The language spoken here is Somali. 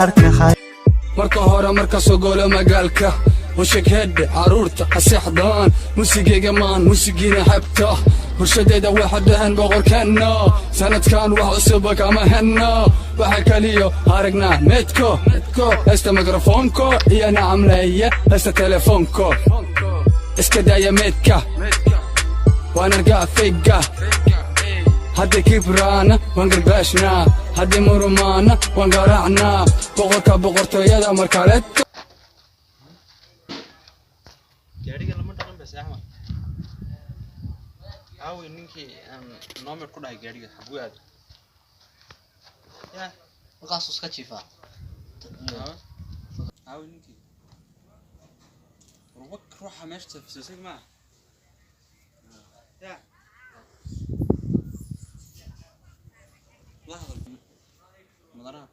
Marka hore marka soo golo magaalka ushegheedhe carruurta ha seexdaan, musigayga maan musigiina xebta bulshadeeda waxa dhaheen boqorkeenno. Sanadkan wax cusuba kama henno, waxa kaliyo aragnaa meedko heesta mikrofoonko iyo nacamleeye heesta telefoonko. Iska daaya meedka, waan argaa fayga. Haddii kibraana waan garbaashnaa, haddii murumaana waan garaacnaa. Boqorka boqortooyada markaleeto. Gaadhiga lama dhaqan bas. Axmed, aawey ninkii aan noomer ku dhahay gaadhiga xaguu aaday ya? Markaasuu iska jiifaa. Aawey ninkii warwak ruuxa meesha tafsiisay maaha ya? La hadal mudanaha.